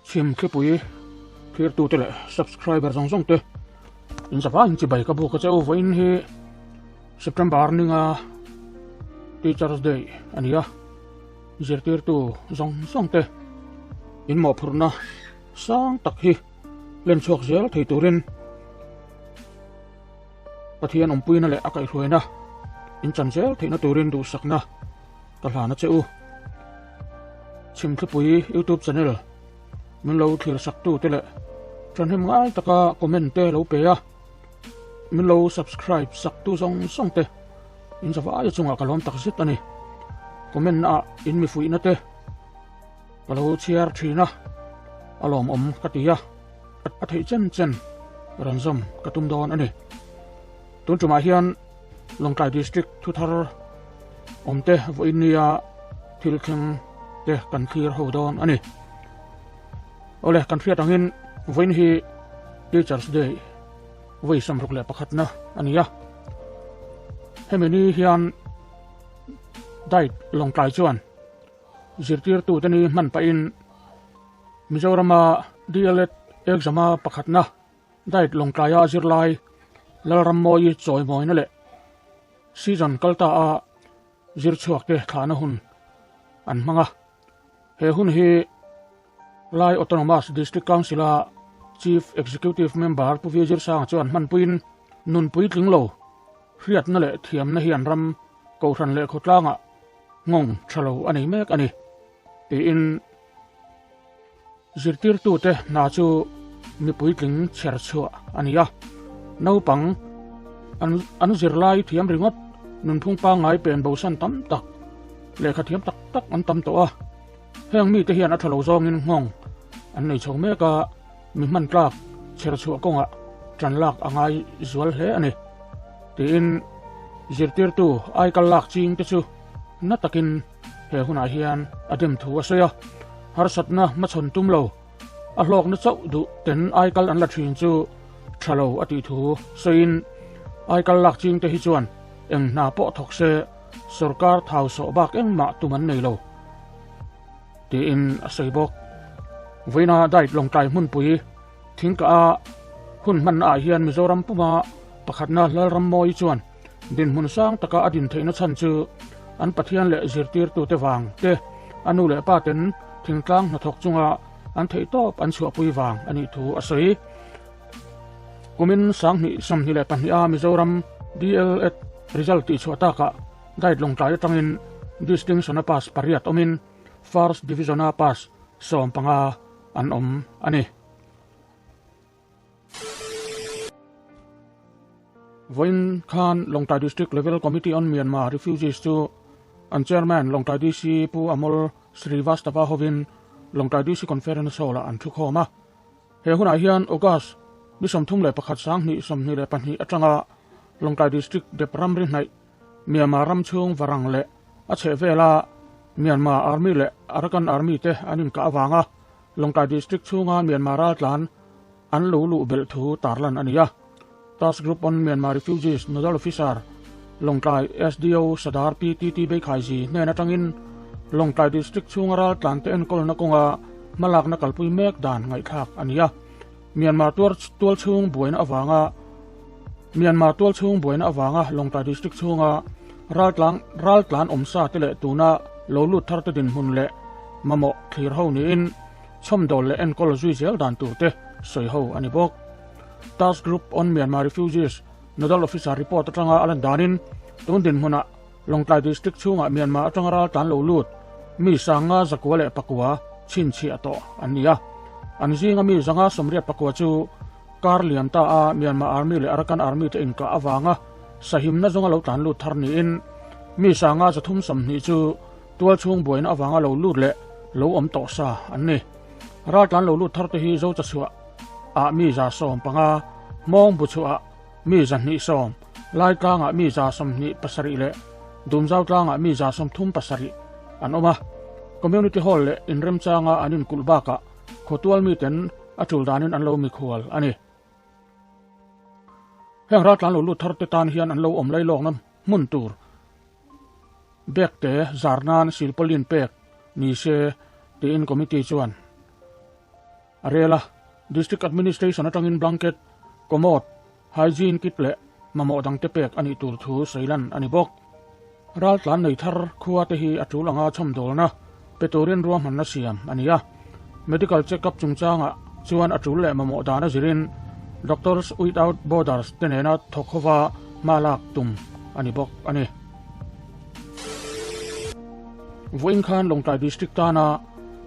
Chhim thlipui thirtute leh subscriber zawng zawng te in zava in chibai ka buk a che u vawiin hi September ninga Teachers Day a ni a zirtirtu zawng zawng te in mawhphurhna sang tak hi len chhuak zel thei turin Pathian awmpuina leh a kaihhruaina in chan zel theihna turin duhsakna ka hlan a che u. Chhimthlipui YouTube channel min lo thlir sak tu te leh thahnem ngai taka comment te lo pe a, min lo subscribe sak tu zawng zawng te in zavai chungah ka lawm tak zet a ni. Comment ah in mi fuihna te ka lo chhiar thin a, a lawmawm ka ti a, a theih chen chen rawn zawm ka tum dawn a ni. Tun tumah hian Lawngtlai District thuthar awmte vawiin nia thil thleng te kan thlir ho dawn a ni. Awle, kan hriat angin vawiin hi Teachers Day vawi samruk leh pakhatna a ni a. Hemi ni hian Diet Lawngtlai chuan zirtirtute ni hman pahin Mizorama DLEd exam-a pakhatna Diet Lawngtlaia zirlai Lalrammawii chawimawina leh season kal ta a zir chhuak te thlahna hun an hmang a. He hun hi Lai Autonomous District Council a Chief Executive Member Pu V Zirsanga chuan hmanpuiin nun puitling lo hriatna leh thiamna hian ram kohhran leh khawtlangah nghawng tha lo a nei mek a ni tiin Zirtirtute hna chu mi puitling chher chhuah a ni a, naupang an an zirlai thiam ringawt nunphung pangngai pen bosan tam tak lehkha thiam tak tak an tam tawh a. Heng mite hian a tha lo zawngin nghawng an nei chho mek a, mi hman tlak chher chhuah kawngah tan lak a ngai zual hle a ni, tiin zirtirtu aikal lak ching te chu na takin He hunah hian a dem thu a sawi a, harsatna hmachhawn tum lo, a hlawkna chauh duh ten aikal an la thin chu tha lo a tih thu sawiin, aikal lak chingte hi chuan eng hna pawh thawk se sorkar thau sawh bak engmah tum an nei lo tiin a sawi bawk. Vawiina Diet Lawngtlai hmunpui Thingkah a hun hmanna ah hian Mizoram puma pakhatna Lalrammawi chuan Dinhmun sang taka a din theihna chhan chu an Pathian leh zirtirtute vang te, a nu leh pa ten thingtlang hnathawk chunga an theihtawp an chhuahpui vang a nih thu a sawi. Kumin 2022 a Mizoram DLEd result tihchhuah takah Guide Lawngtlai atangin Distinction a pass pariat awmin First Division a pass 15 an awm a ni. Vawiin khan Lawngtlai District Level Committee on Myanmar Refugees chu an Chairman Lawngtlai DC Pu Amol Srivastava hovin Lawngtlai DC Conference Hall-ah an thukhawm a. He hunah hian August ni 31 2022 atanga Lawngtlai District dep ramri hnaih Myanmar ram chhung varang leh a chhehvela Myanmar Army leh Arakan Army te an inkah avanga Lawngtlai District chhunga Myanmar raltlan an lo luh belh thu tarlan a ni a. Task Group on Myanmar Refugees Nodal Officer Lawngtlai SDO Sadar PTT Beikhaiji hnen atangin Lawngtlai District chhunga raltlante enkawlna kawnga hmalakna kalpui mek dan ngaihthlak a ni a. Myanmar tuar tualchhung buaina avanga Myanmar tualchhung buaina avanga Lawngtlai District chhunga raltlang raltlan awmsa te leh tuna lo lut thar te dinhmun leh mamawh thlir ho niin chhawmdawl leh enkawl zui zel dan tur te sawi ho a ni bawk. Task Group on Myanmar Refugees Nodal Officer report atanga a lan danin tun dinhmunah Lawngtlai District chhungah Myanmar atanga raltlan lo lut mi sanga zakua leh pakua chhinchhiah tawh an ni a. An zinga mi zanga sawmriat pakua chu kar liam ta a Myanmar Army leh Arakan Army te inkah avanga sahimna zawnga lo tlan lut thar niin mi sanga zathum sawmhnih chu tual chhung buaina avanga lo lut leh lo awm tawh sa an ni. Raltlan lo lut thar te hi Zocha chhuah ah mi 115, Hmawng bu chhuah ah mi 210, Laitlangah mi 27 leh Dumzau tlangah mi 37 an awm a. Community Hall leh inremchanga an inkulh bakah khawtual miten a tul danin an lo mikhual a ni. Heng raltlan lo lut thar te tan hian an lo awm lailawkna hmun tur bag te zar nan silpaulin pek ni se tiin committee chuan. A rel a, District Administration atangin blanket, commode, hygiene kit leh mamawh dangte pek a nih tur thu sawi lan a ni bawk. Raltlan nei thar khua te hi a tul anga chhawmdawlna pe turin ruahmanna siam a ni a. Medical check-up chungchangah chuan a tul leh mamawh dan a zirin Doctors Without Borders te nena thawk hova hma lak tum a ni bawk a ni. Vawiin khan Lawngtlai District tana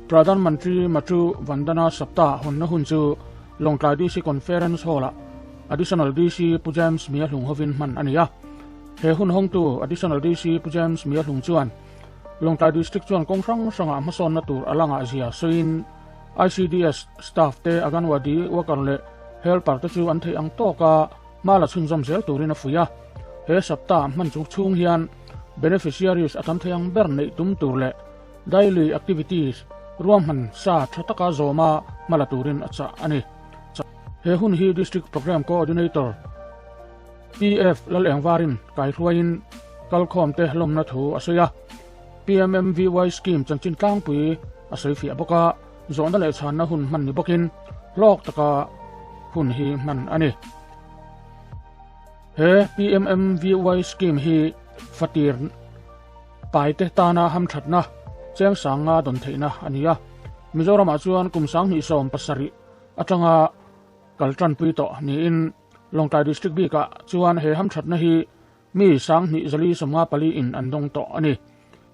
Pradhan Mantri Matru Vandana Saptah hawnna hun chu Lawngtlai DC Conference Hall-ah Additional DC Pu James Miahlung hovin hman a ni a. He hun hawngtu Additional DC Pu James Miahlung chuan Lawngtlai District chuan kawng hrang hrangah hmasawnna tur a la ngah zia sawiin ICDS staff te, Anganwadi worker leh helper te chu an theih ang tawka hma la chhunzawm zel turin a fuih a. He saptah hman chung chhung hian beneficiaries a tam thei ang ber neih tum tur leh daily activities ruahman sa tha taka zawma hma la turin a chah a ni. He hun hi District Programme Coordinator PF Lalengvarin kaihruaiin kalkhawmte lawmna thu a sawi a. PMMVY scheme chanchin tlangpui a sawi fiah bawk a, zawhna leh chhanna hun hman ni bawkin hlawk taka hun hi hman a ni. He PMMVY scheme hi fatir paite tana hamthatna cheng sanga dawn theihna a ni a. Mizoramah chuan kum 2017 atanga kal tanpui tawh niin Lawngtlai District bikah chuan he hamthatna hi mi 2454 in an dawng tawh a ni.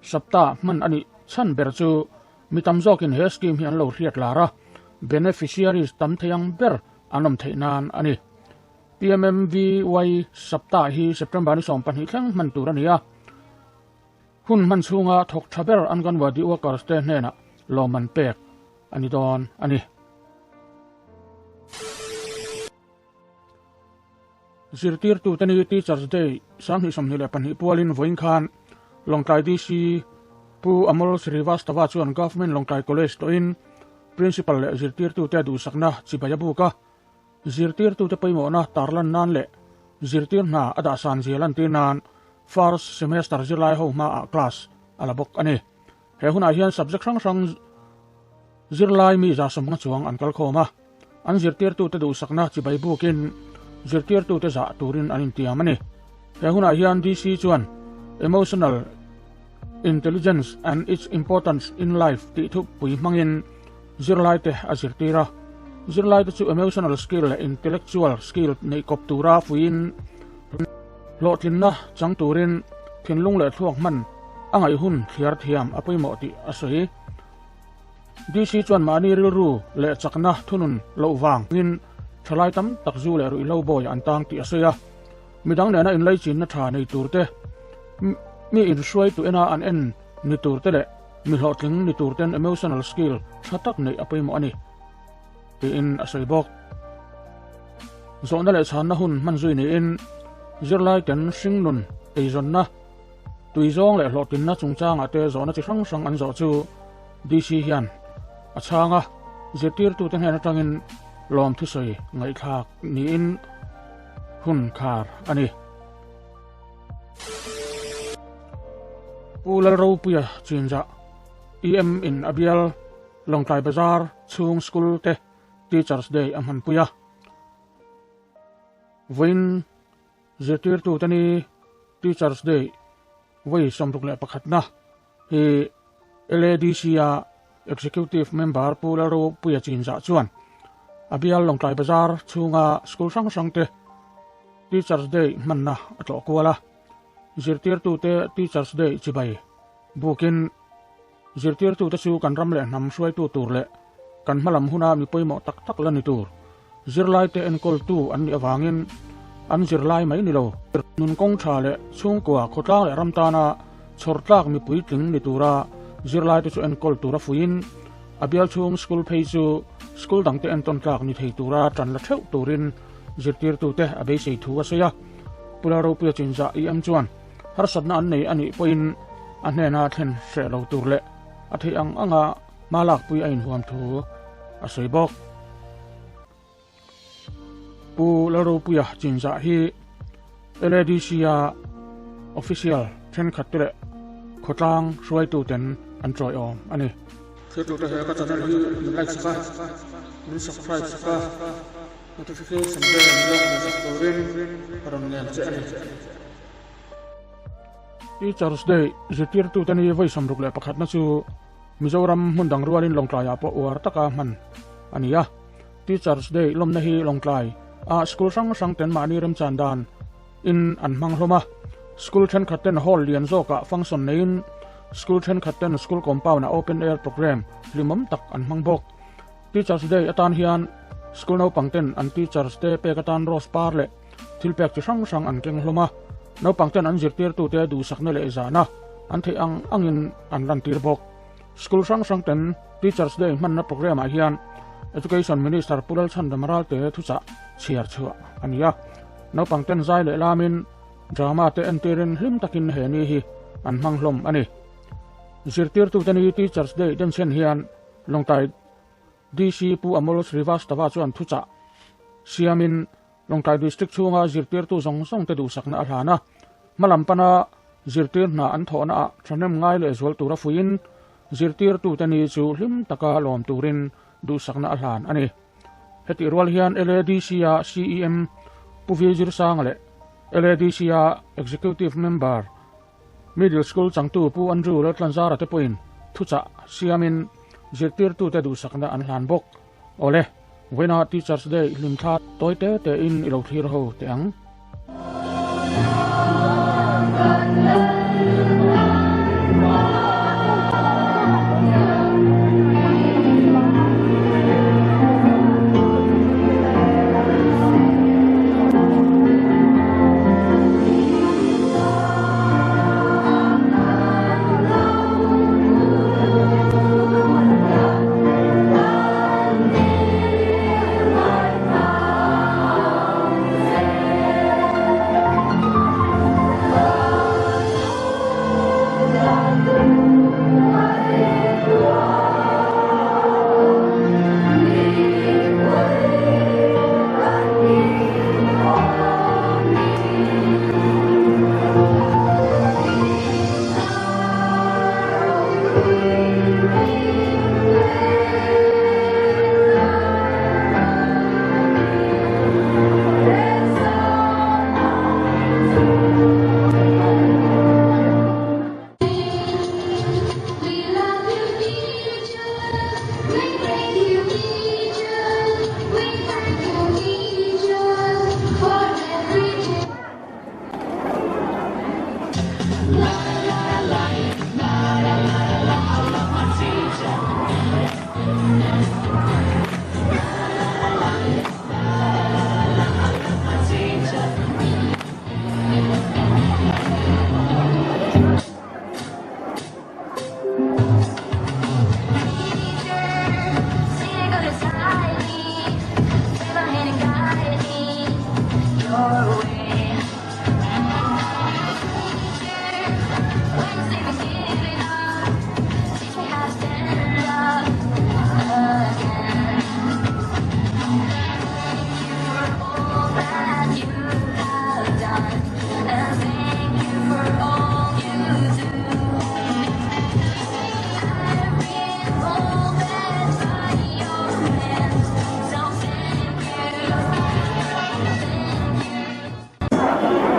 Sapta hman a nih chhan ber chu mi tam zawkin he scheme hi an lo hriat lar a, beneficiaries tam thei ang ber an awm theih nan a ni. PMMVY Sapta hi September ni 12 thleng hman tur a ni a. Hun hman chhunga thawk tha ber Anganwadi workers te hnenah lawmman pek a ni dawn a ni. Zirtirtute ni Teachers Day 2022 pualin vawiin khan Lawngtlai DC Pu Amol Srivastava chuan Government Lawngtlai College tawhin Principal leh zirtirtute duhsakna chibai a buk a. Zirtirtute pawimawhna tarlan nan leh zirtir hna a dahsan zia lantir nan first semester zirlai ho hmaah class a la bawk a ni. He hunah hian subject hrang hrang zirlai mi 150 chuang an kal khawm a, an zirtirtute duhsakna chibai bukin zirtirtute zah turin an intiam a ni. He hunah hian DC chuan Emotional Intelligence and its Importance in Life tih thupui hmangin zirlaite a zirtir a. Zirlaite chu emotional skill leh intellectual skill neih kawp tura fuiin hlawhtlinna chang turin thinlung leh thluak hman a ngaih hun thliar thiam a pawimawh tih a sawi. DC chuan mahni rilru leh chakna thunun loh vangin thalai tam tak zu leh ruihhlo bawi an tang tih a sawi a. Midang nena inlaichinna tha nei turte, mi inhruaitu ena an en ni turte leh mi hlawhtling ni turten emotional skill tha tak neih a pawimawh a ni, tiin a sawi bawk. Zawhna leh chhanna hun hman zui niin zirlai ten hringnun eizawnna, tuizawng leh hlawhtlinna chungchangah te zawhna chi hrang hrang an zawh chu DC hian a chhang a, zirtirtute hnen atangin lawm thusawi ngaihthlak niin hun khar a ni. Pu Lalropuia Chinzah, EM in a bial Lawngtlai Bazar chhung school te Teachers Day a hmanpui a. Vawiin zirtirtute ni Teachers Day vawi 61 na hi LADC a Executive Member Pu Lalropuia Chinzah chuan a bial Lawngtlai Bazar chhunga school hrang hrang te Teachers Day hmanna a tlawh kual a. Zirtirtute Teachers Day chibai bukin Zirtirtute chu kan ram leh hnam hruaitu tur leh kan hmalam huna mi pawimawh tak tak la ni tur zirlaite enkawltu an nih avangin an zirlai mai ni lo. Nun kawng tha leh chhungkua khawtlang leh ram tana chhawr tlak mi puitling ni tura zirlaite chu enkawl tura fuiin a bial chhung school phei chu school dangte entawn tlak ni thei tura tan la theuh turin zirtirtute a beisei thu a sawi a. Pu Lalropuia Chinzah EM chuan harsatna an nei a nih pawhin a hnena thlen hreh lo tur leh a theih ang anga hma lakpui a inhuam thu a sawi bawk. Pu Lalropuia Chinzah hi LADC-a official thenkhat te leh khawtlang hruaituten an chawiawm a ni. Thiltute he ka channel hi min like sak a, min subscribe sak a, notification bell min lo hmuh sak turin ka rawn ngen che a ni. Teachers Day zirtirtute ni vawi 61 na chu Mizoram hmun dang rualin Lawngtlaiah pawh uar taka hman a ni a. Teachers Day lawmna hi Lawngtlai ah school hrang hrang ten mahni remchan dan in an hmang hlawm a. School thenkhat ten hall lian zawkah function neiin school thenkhat ten school compound ah open air programme hlimawm tak an hmang bawk. Teachers Day atan hian school naupang ten an teachers te pek atan rose par leh thil pek chi hrang hrang an keng hlawm a. Naupang ten an zirtirtute duhsakna leh zahna an theih ang angin an lantir bawk. School hrang hrang ten Teachers Day hmanna programme ah hian Education Minister Pu Lalchhandam Ralte thuchah chhiar chhuah a ni a. Naupang ten zai leh lamin drama te entirin hlim takin he ni hi an hmang hlawm a ni. Zirtirtute ni Teachers Day denchhen hian Lawngtlai DC Pu Amol Srivastava chuan thuchah siamin Lawngtlai District chhunga zirtirtu zawng zawng te duhsakna a hlan a, hmalam pana zirtir hna an thawhna ah thahnem ngai leh zual tura fuiin zirtirtute ni chu hlim taka lawm turin duhsakna a hlan a ni. Hetih rual hian LADC-a CEM Pu Vi Zirsanga leh LADC-a Executive Member Middle School changtu Pu Andrew Laltlanzara te pawhin thuchah siamin zirtirtute duhsakna an hlan bawk. Awle, vawiina Teachers Day hlimthla tawi te tein i lo thlir ho teh ang.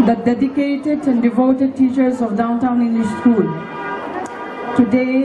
The dedicated and devoted teachers of Downtown English School. Today,